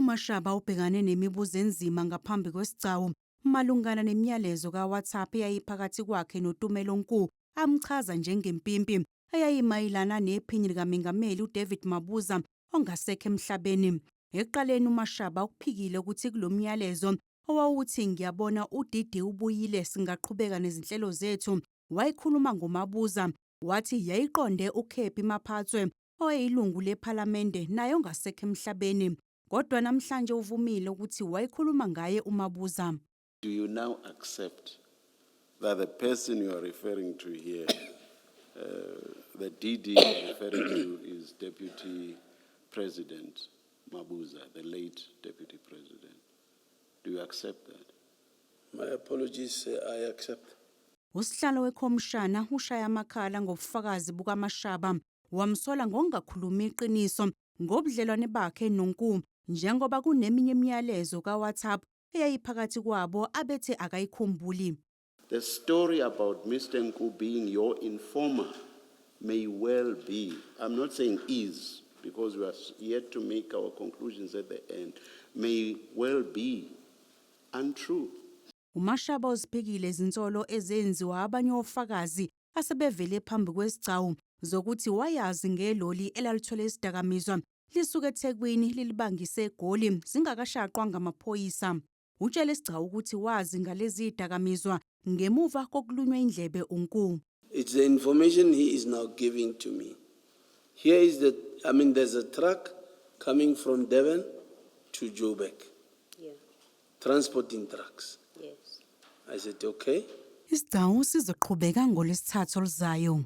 UMashaba ubhekane nemibuzo enzima ngaphambi kwesigcawu malungana nemiyalezo kaWhatsApp eyayiphakathi kwakhe noTumelo Nku amchaza njengempimpi eyayimayelana nephini likamengameli uDavid Mabuza ongasekho emhlabeni. Ekuqaleni uMashaba ukuphikile ukuthi kulo myalezo owawuthi ngiyabona uDidi ubuyile singaqhubeka nezinhlelo zethu wayekhuluma ngoMabuza wathi yayiqonde uKebby Maphatsoe owayeyilungu lePhalamende naye ongasekho emhlabeni kodwa namhlanje uvumile ukuthi wayekhuluma ngaye uMabuza. Do you now accept that the person you are referring to here, the DD you are referring to is Deputy President Mabuza, the late Deputy President? Do you accept that? My apologies, I accept. Usihlalo wekhomishana ushaya amakhala ngobufakazi bukaMashaba wamsola ngokungakhulumi iqiniso ngobudlelwane bakhe noNku njengoba kuneminye imiyalezo kaWhatsApp eyayiphakathi kwabo abethe akayikhumbuli. The story about Mr. Nku being your informer may well be, I'm not saying is, because we are yet to make our conclusions at the end, may well be untrue. UMashaba uziphikile izinsolo ezenziwa abanye ofakazi asebevele phambi kwesigcawu zokuthi wayazi ngeloli elalithwele isidakamizwa lisuka eThekwini lilibangise eGoli zingakashaqwa ngamaphoyisa. Utshele isigcawu ukuthi wazi ngalezi dakamizwa ngemuva kokulunywa indlebe uNku. It's the information he is now giving to me. Here is the, I mean, there's a truck coming from Durban to Joburg, transporting trucks. I said, "Okay." Isigcawu sizoqhubeka ngolwesithathu oluzayo.